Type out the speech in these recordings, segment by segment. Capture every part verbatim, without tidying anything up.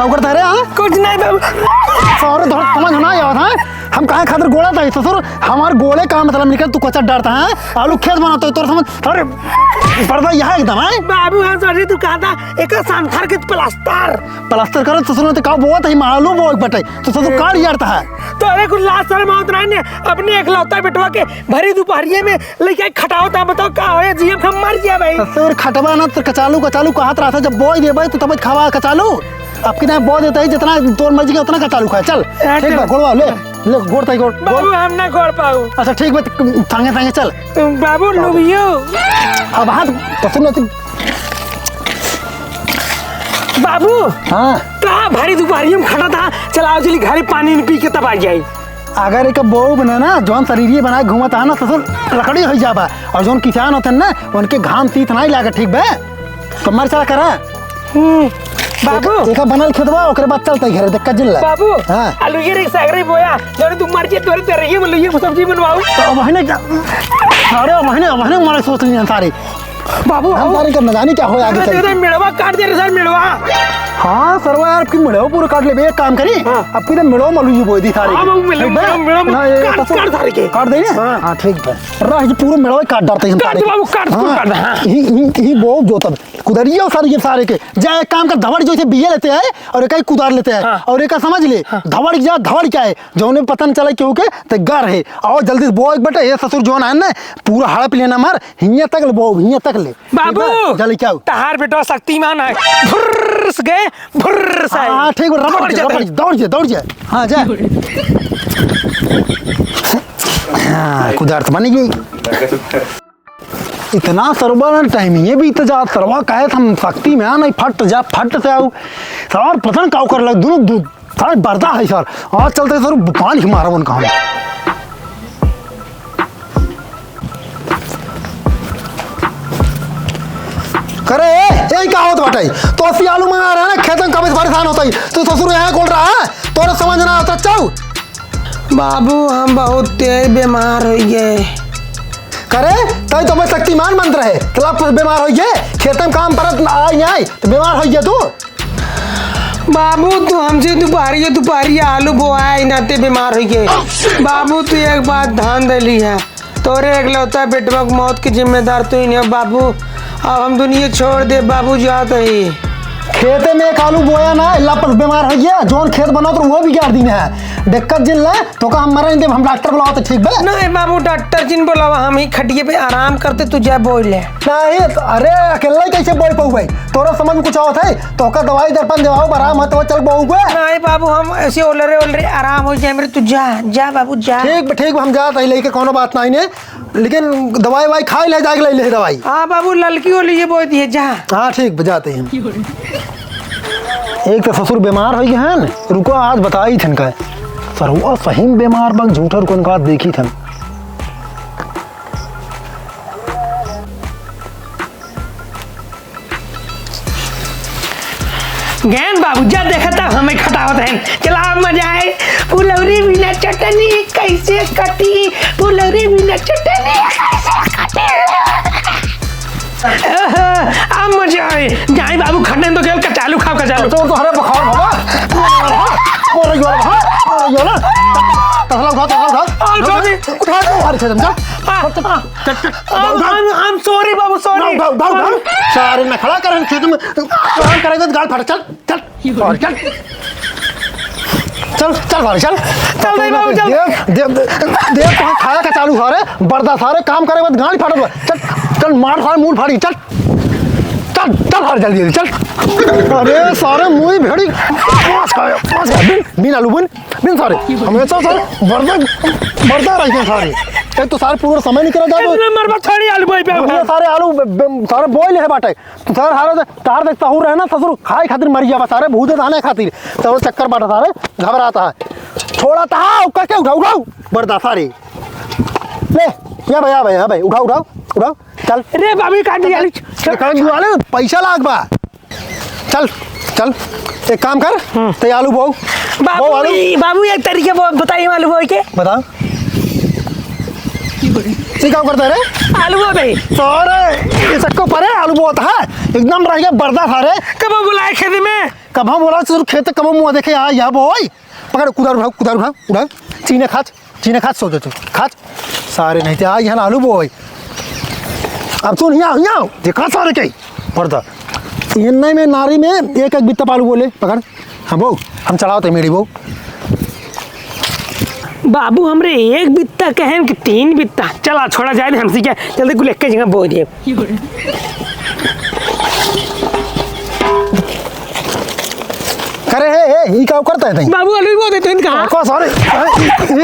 ओकर धरे, हाँ? कुछ नहीं बाबू। सारे धर समझ ना आवत, हाँ? हम काहे खातिर गोड़ा ताई ससुर, हमार गोड़े का मतलब निकल, तू कचर डारता है, आलू खेत बनाता है, तोर समझ, अरे, पर्दा यह एकदम, हाँ? बाबू, हम सोची तू कहता, एक संसार के प्लास्टर। प्लास्टर करत ससुर में तो का बोत है, आलू बोए बटे, तो ससुर काट यारता है। तोरे कुछ लाज शर्म आवत नहीं ने, अपने एकलौता बेटवा के भरी दुपहरिये में लइके खटावत है, बताओ का होए, जीव हम मर गया भाई। ससुर खटवा ना तो कचालू, कचालू कहत रहता, जब बोई देबे तो तब खावा कचालू। अब कितना बोई देता है, जितना तोर मर्जी के उतना कचालू खाए। चल, हाँ, ठीक चल। बा, गोड़वा ले, ले गोड़ ताई गोड़, गोड़। बाबू, हम ना गोड़ पाऊ। अच्छा, ठीक बा, संगे संगे चल। बाबू, लुबियो। अब हाथ पसंद नहीं। बाबू, हाँ। का भारी दुपहरिया में खटा था, चलाओ चली घरे पानी नहीं पी के तब आ जाई। अगर एक बहू बने ना, जौन शरीरिये बनाए घूमत है ना, ससुर लकड़ी हो जाबा। और जौन किसान होते हैं ना, उनके घाम तीत नहीं लागे, ठीक बे? तो मर चला करा। हम्म, बाबू। एक, एक बनल खेतवा, ओकरे बाद चलते घरे, देख का जिन ला। बाबू, हाँ। आलू ये रे सागरे बोया, जौन तू मर जे तोरे तेरे ये बोलो, ये सब्जी बनवाओ। तो अब है ना, अरे अब है ना, अब है ना, मारे सोच लिया सारे। बाबू, हम आओ। सारे का न जानी क्या होया आगे अरे, चल के। तेरा मेड़वा काट दे रे सर, मेड़वा। हाँ, सरवा यार, अब की मेड़वा पूरा काट लेबे, एक काम करी। हाँ। अब की तो मेड़वा मलू जी बोई दी सारे हाँ, की। बाबू, मेड़वा, ठीक बा? मेड़वा, मेड़वा, ना, ये काट, तो काट सारे के। काट दे ना? हाँ। हाँ, ठीक बा। रह, ये पूरा मेड़वा काट डालते हैं हम काट सारे दे के। बाबू, काट, तू हाँ। काट दे, हाँ। ही, ही, ही, बहुत जोतब। कुदरिया सारे के, सारे के। जा, एक काम कर, धवड़ जो इसे बिया लेते हैं और एक ही कुदार लेते हैं। हाँ। और एक समझ ले, हाँ। धवड़ जा, धवड़ क्या है? जौने पता न चले केहू के, ते गर है। आओ जल्दी से बोए के बेटा, ये ससुर जौन आए ना, पूरा हड़प लेना मार, हियाँ तक ले बोए, हियाँ तक ले। बाबू, ठीक बा? जल्दी क्या हो? तहार बेटा शक्तिमान है। भुर्र से गए, भुर्र से हाँ, आए। हाँ, ठीक बा, रबड़ दौड़ जे, जा रबड़ तनी। जे, दौड़ जे, दौड़ जे। हाँ, जा। हाँ, कुदार तो बनी गई। इतना सरवा ना टाइम, ये भी इतना ज्यादा सरवा काहे हम शक्तिमान है, फट जा, फट से आओ। सरवा पता न का कर लग, दोनों दु-, सारे बरदा है सर। आज चलते सर, पानी मारा उनका हम। करे, ए, यही का होत बाटे? तो अस्सी आलू मंगा रहे हैं ना, खेत में कभी से परेशान होता ही। तू ससुर यहाँ बोल रहा है, तोरे समझ ना आता, चाऊ। बाबू, हम बहुत तेज बीमार हो गए। करे, तई तो मैं शक्तिमान मंत्र है, तला कुछ बीमार हो गए, खेत में काम परत आई नहीं, तो बीमार हो गया तू। बाबू, तू हमसे दुपहरिया, दुपहरिया आलू बोआए, नाते बीमार हो गए। बाबू, तू एक बात ध्यान दे ली है, तोरे एकलौता बेटवा के मौत के जिम्मेदार तू ही नहीं हो बाबू। अब हम दुनिया छोड़ दे बाबू, जात ही। खेते में एक आलू बोया ना, लापस बीमार हो गया, जौन खेत बनावत रहो, वो बिगाड़ दीन है। दिक्कत जिन ले, तो का हम मरे नहीं देब, हम डॉक्टर बुलाओ तो ठीक बे। नहीं बाबू, डॉक्टर जिन बुलावा, हम ही खटिए पे आराम करते, तू जा बोल ले। नहीं, अरे अकेला ही कैसे बोल पाऊ भाई? तोरा समझ में कुछ आवत है? तो का दवाई दर्पण देवाओ, आराम है तो चल पाऊ बे। नहीं बाबू, हम ऐसे ओलरे ओलरे आराम हो जाए मेरे, तू जा, जा बाबू जा। ठीक बे, ठीक बे, हम जात है लेके, कोनो बात नहीं ने। लेकिन दवाई वाई खाई ले, जाके ले ले दवाई। हाँ बाबू, ललकी ओली ये बोई दिए, जा। हाँ, ठीक, बजाते हैं। एक तो ससुर बीमार हो गए हैं, रुको, आज बताई थन का। सरवा सही में बीमार बा, झूठा, रुको, इनका आज देखी थन। गैन बाबू, जा देखता हमें खटावत हैं। चला, मजा आए। फुलौरी बिना चटनी कैसे कटी? फुलौरी बिना चटनी कैसे कटी? ओहो, अब मजा आए। जाए बाबू, खटने तो गेल, कचालू खाओ, कचालू। तोर तो हरे बुखार बाबा। बोल रही हो, हाँ? बोल रही हो ना? तसला उठा, तसला उठा। और उठा दे। उठा दे। अरे, चल, चल। हाँ, हाँ। चल, चल। I'm, I'm, I'm sorry बाबू, sorry। उठा, उठा, उठा। सारे नखड़ा करन खेत में। काम करेगा तो गाल फाट। चल, चल। और चल। चल, चल, सारे, चल। चल, नहीं बाबू, चल। देख, देख, देख, देख, कहाँ खाया कचालू सारे, बरदा सारे, काम करे बाद गाल फाटल बा। चल, चल, मार सारे, मूड़ फाड़ी, चल। चल, चल, सारे, जल्दी, जल्दी, चल। अरे, सारे, मुँह भेड़ी। पास खाया, पास खाया, बिन, बिन आलू, बिन। बिन सारे, हमेशा सारे बरदा, बरदा रही है सारे। एक तो सारे पूरा समय निकल जाता है। इतना मरबा छोड़ी आलू बोई पे। दुनिया सारे आलू बे-, बे-, सारे बोई ले है बाटे। तो सारे, सारे, तार देख, ताहू रहे ना ससुर, खाए खातिर मर जाबा सारे, भूत धाने खातिर। तो वो चक्कर बाटा सारे, घबराता है। छोड़ा था, उका के उठाओ, उठाओ। बरदा सारे। ले, या भाई, या भाई, या भाई, उठाओ, उठाओ, उठाओ। चल। रे बाबू, काट दिया, चल। चल, काट दिया, ले, पैसा लाग बा। चल, चल, एक काम कर, हम्म। ते आलू बोओ। बाबू, बोओ आलू। ई, बाबू, एक तरीके बो-, बताइए आलू बोए के। बताओ। ये क्या करता है रे? आलू बोए भाई। सारे, ये सबको परे आलू बोता है। एकदम रह गया बरदा सारे। कब बुलाए खेत में? कब हम बोला तू खेत, कब मुँह देखे, आ, यहाँ बोई। पकड़, कुदार उठाओ, कुदार उठाओ, उठाओ। चीने खाच, चीने खाच, सो दे तू, खाच। सारे नहीं थे, आ, यहाँ आलू बोई। अब सुन, यहाँ, यहाँ, देखा सारे के, पर्दा। इन्ने में नारी में एक एक बित्ता पालू बोले, पकड़। हाँ बो, हम चढ़ाओ ते मेरी बो। बाबू हमरे एक बित्ता कहेन कि तीन बित्ता। चला छोड़ा जाए दे, हमसे क्या, जल्दी गुल एक जगह बो दे। करे हे, हे, ई का करता है तई? बाबू अलू बो दे तो इनका। को सारे,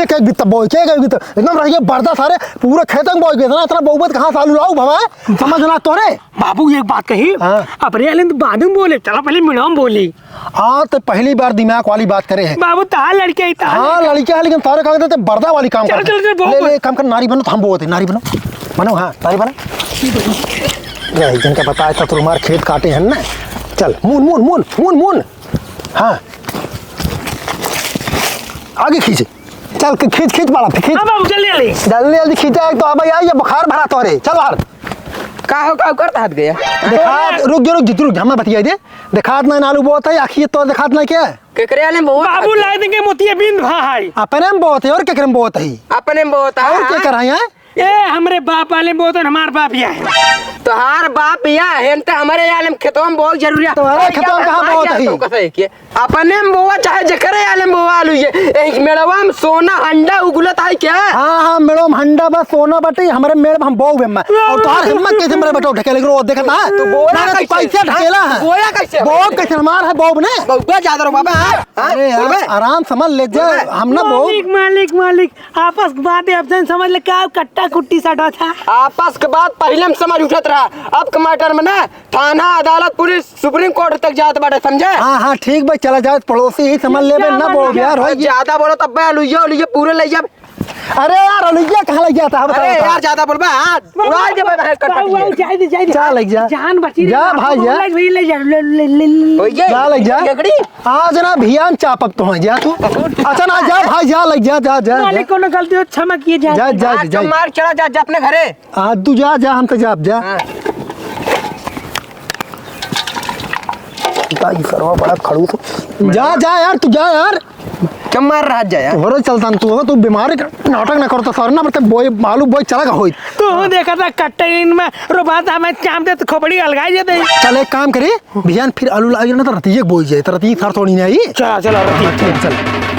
एक एक बित्ता बो, के एक बित्ता। एकदम रहिए बर्दा सारे, पूरे खेत में बो गए ना, इतना बहुबत कहाँ से आलू लाऊ भवा? समझ ना तोरे। बाबू एक बात कही। हाँ। अपने आले तो बाद में बोले, चला पहले मिड़वा में बोली। हाँ, तो पहली बार दिमाग वाली बात करे है। बाबू, तहार लड़के ही, तहार हाँ, लड़के। लड़के है, लेकिन तोरे कहते तो बर्दा वाली काम चल, करते। चल, चल, बहुत ले, ले, बहुत। काम कर, नारी बनो, तो हम बहुत है, नारी बनो। बनो, हाँ, नारी बनो। रे, जिनका बताया था, तुम्हारे खेत काटे हैं ना। चल, मून, मून, मून, मून, मून। हाँ। आगे खींचे। चल, के खींच, खींच, बाड़ा, खींच। हाँ, बाबू, जल्दी, जल्दी। जल्दी, जल्दी खींचा, एक तो अब यार, ये बुखार भरा तोरे। चल बाहर। का हो, का करत हाथ गया? देखात, रुक जा, रुक जा, तू रुक जा, हमें बतिया दे। देखात ना, आलू बोत है, आखिर तो देखात ना क्या? केकरे आले में बोत बाबू, हाथ लाई देंगे मोतियाबिंद भा है। अपने में बोत है, और केकरे में बोत है? अपने में बोत है, और हाँ। के कर है, हैं? ए, हमरे बाप वाले में बोत है, हमार बाप या है। तोहार बाप या है, तो हमरे आले में खेतों में बहुत जरूरी है। तुम्हारे खेतों में कहाँ बोत है? तो कैसे है कि अपने में बोआ चाहे जेकरे आले में बोआ आलू ये, एक मेड़वा में सोना हंडा उगलत है क्या? हाँ, हाँ, मेड़वा में हंडा बा, सोना बाटे, हमरे मेड़ में हम बोऊ बेम्मा। और तोहार हिम्मत कैसे मेरे बेटो ढकेले रो देखत है? तो बोला ना, ना, तू कैसे? कैसे ढकेला है? बोला कैसे? बोआ कैसे मार है बोऊ ने? बउआ ज्यादा रो बाबा, हाँ? हाँ? अरे यार, बोलबे? आराम समझ ले जा, बोलबे? हम ना बोऊ। मालिक, मालिक, मालिक, आपस के बात है, अब जन समझ ले का कट्टा कुट्टी सटा था। आपस के बात पहले में समझ उठत रहा, अब के मैटर में ना थाना, अदालत, पुलिस, सुप्रीम कोर्ट तक जात बाटे, समझे? हाँ, हाँ, ठीक बा, चला जाए, पड़ोसी ही समझ लेबे, ना बोल यार, हो ज्यादा बोलो तब बे, अलुइया, अलुइया पूरे ले जा। अरे यार, अलुइया कहाँ ले जाता है, बताओ, अरे बताओ। यार, ज्यादा बोलबा, हाँ, उड़ा दे बे, भैंस कट बाबू, कटिए। बाबू, जाए दे, जाए दे। जा, ले जा। जान बची जा, भाई, जा। ले, ले, ले, ले, ले, ले। ओए, ये जा, ले जा। केकड़ी? आज ना भियान चापक तो है, जा तू। अच्छा ना, जा भाई, जा, ले जा, जा, जा, जा। मालिक, कोनो गलती हो, क्षमा किए, जा। जा, जा, आज जा। तो मार चला, जा, जा अपने घरे। हाँ, तू जा, जा, हम तो जाब, जा। हाँ। का ई सरवा बड़ा खड़ूस। जा, जा यार, तू जा यार। क्या मार रहा जा यार? तोहरे चलता न तू, तू बीमारी का नाटक ना करता सर ना, मतलब बोए, आलू बोए चला का होई। तू देखा था कट्टे इनमें रोबात हमें चाम दे तो खोपड़ी अलगाई दे दे। चल एक काम करी, बिहान फिर आलू ला ना तो रतिये बोई जाए, तो रतिये सर थोड़ी नहीं आई। चला, चला, रतिये। चल, चल।